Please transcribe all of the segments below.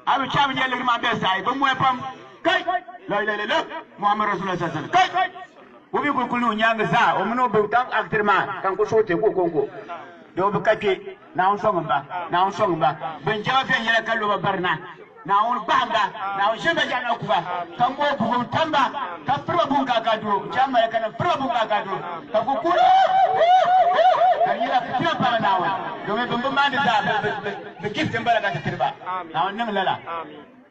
A bi chɛ a bi nya liɣiri maa bɛ sahi bɛ moya pam. Kai! La ilaha illallah Muhammad Rasulullah sallallahu alaihi wasallam. Kai! O mi kuli kuli o nyaaŋa zaa, o mini o bi ka actor maa ka n ku suhi teeku o kɔŋko. Di o bi ka kpe. Naawuni sɔŋ ba, Naawuni sɔŋ ba. Bɛn jɛba viɛnyɛla ka lo ba barina. Naawuni gbahim ba, Naawuni ʒini ba jahannama ku ba, ka ŋooi buɣim tam ba, ka piri ba buŋ kaakaaduro, n-chɛ a malaikanima piri ba buŋ kaakaaduro, ka ku kuhi, Ka di nyɛla fitina paai Naawuni, domin bɛn bi maandi zaa bɛ gift m-bala ka ti tiri ba. Naawuni niŋ lala.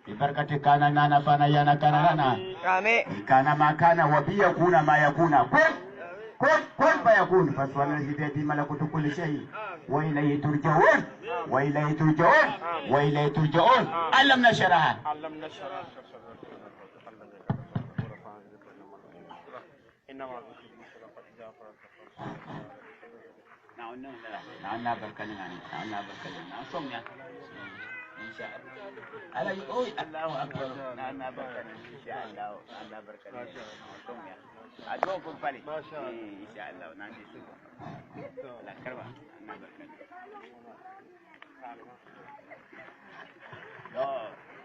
Bi barakati kana nana fana yana kana rana. Kana ma kana wa bi yakuna ma yakuna. Kun kun kun fa yakun. Fasubhana allazi bi yadihi malakutu kulli shay wa ilayhi turja'un wa ilayhi turja'un wa ilayhi turja'un. Alam nasharaha. Naawuni niŋ lala. Naawuni na barika niŋ a ni. Naawuni na barika niŋ. Naawuni sɔŋ ya. Insha Allah. Ala oi Allahu akbar. Naawuni na barika niŋ. Insha Allah. Naawuni na barika niŋ. Naawuni sɔŋ ya. Addu'a kun fali. Insha Allah. Naawuni sɔŋ. Allah karba. Naawuni na barika niŋ.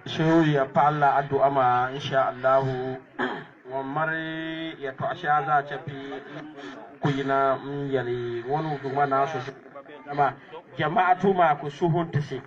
Shehu ya paɣila addu'a maa insha Allahu ŋun mari yɛtɔɣa shɛŋa zaa chɛpi ku yina n yɛli ŋɔ ni duuma naa so dama jama'atu maa ku suhu n-ti si.